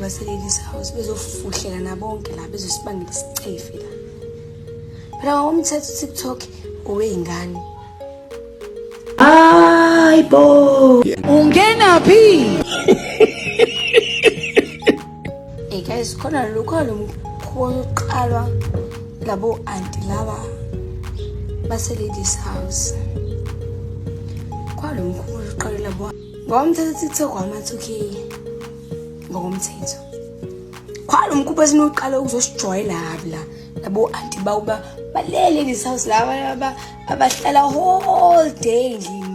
base-ladies house bezofuhlela nabonke la, bezosibangela isicefe la. Phela ngokomthetho uTikTok owey'ngane. Hayi bo. Ungenaphi? Hey guys, khona lokho lo mkhuba oqalwa labo anti laba base ladies house. Khona lo mkhuba oqalwa labo ngokomthetho TikTok wama 2K ngokomthetho. Khona lo mkhuba esinoqala ukuzosijwayela kabi la labo anti bawuba balele ladies house laba abahlala whole day endlini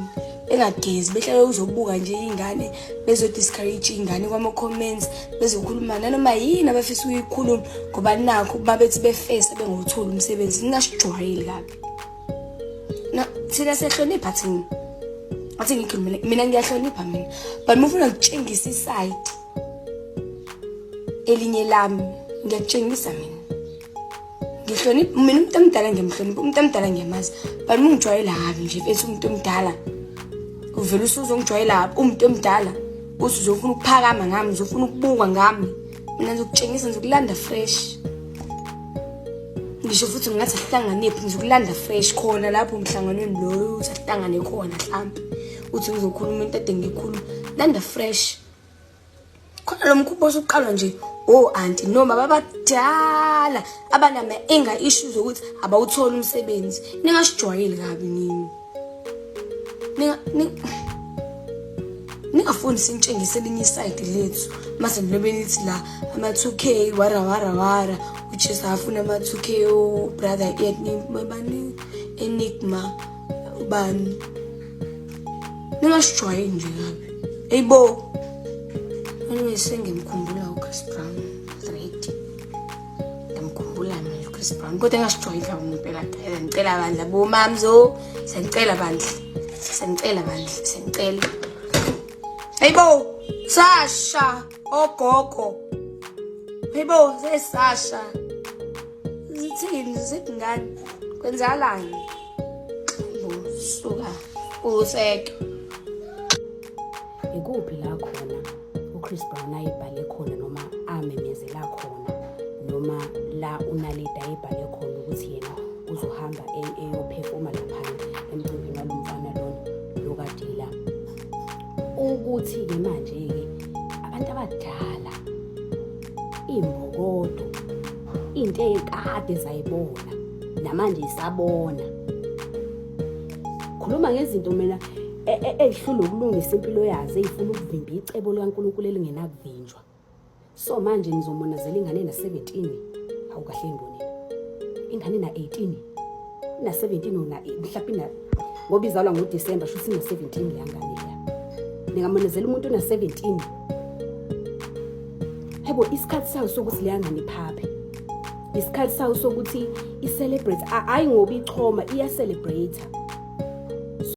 bengagezi, behlale uzobuka nje iy'ngane, bezo-discourage iy'ngane kwama-comments, bezokhuluma nanoma yini abafisa ukuyikhuluma, ngoba nakho uma bethi befesa bengawutholi umsebenzi. Ningasijwayeli kabi. Thina siyahlonipha thina, athi ngikhulume mina ngiyahlonipha mina, but uma ufuna ngikutshengisa isayidi elinye lami, ngiyakutshengisa mina. Ngihlonipha mina umuntu omdala, ngiyamhlonipha umuntu omdala, ngiyamazi, but uma ungijwayela kabi nje mfethu, umuntu omdala uvele usuzongijwayela kabi, umuntu omdala uthi uzofuna ukuphakama ngami, uzofuna ukubukwa ngami, mina ngizokutshengisa, ngizokulanda fresh. Ngisho futhi ngingathi asihlanganephi, ngizokulanda fresh khona lapho emhlanganweni loyo uthi asihlangane khona, hlampe uthi ngizokhuluma into ade ngikhuluma, landa fresh khona. Lo mkhuba osuqalwa nje o-anti noma babadala abanama-anger issues ukuthi abawutholi umsebenzi, ningasijwayeli kabi nini. Ningafuni sinitshengise elinye isayidi lethu mase nilobe nithi la ama-2K wara wara wara, which is afuna ama-2K o-brother bani Enigma bani. Ningasijwayeli nje kabi, eyibo. Anyway, sengimkhumbula uChris Brown already, ngiyamkhumbula manje uChris Brown, kodwa engasijwayeli kabi ngempela. Ngicela bandla bomamzo, siyangicela bandla, siyangicela bandla, siyangicela. Hayibo, sasha ogogo, hayibo, sesasha, zithini, zithi ngani, kwenzakalani? Suka useke. Ikuphi la khona uChris Brown ayebhale khona noma amemezela khona noma la uNaledi ayebhale khona ukuthi yena uzohamba eyophefoma laphana emcimbini walo mfana lona lokadila? Ukuthi-ke manje-ke abantu abadala, iy'mbokodo, into ey'kade zayibona namanje isabona, khuluma ngezinto mina ey'hlula ukulungisa impilo yazo, ey'funa ukuvimba icebo likaNkulunkulu elingenakuvinjwa. So manje nizomonazela ingane ena-17? Hawu, kahle nibonile, ingane ena-18, ina-17 ona mhlawumbe ina, ngoba izalwa ngoDisemba, shuthi ina-17 leya ngane leya. Ningamonezela umuntu ona-17? Hebo, isikhathi sayo sokuthi leya ngane iphaphe, isikhathi sayo sokuthi i-celebrate, hhayi ngoba ichoma, iya-celebrate.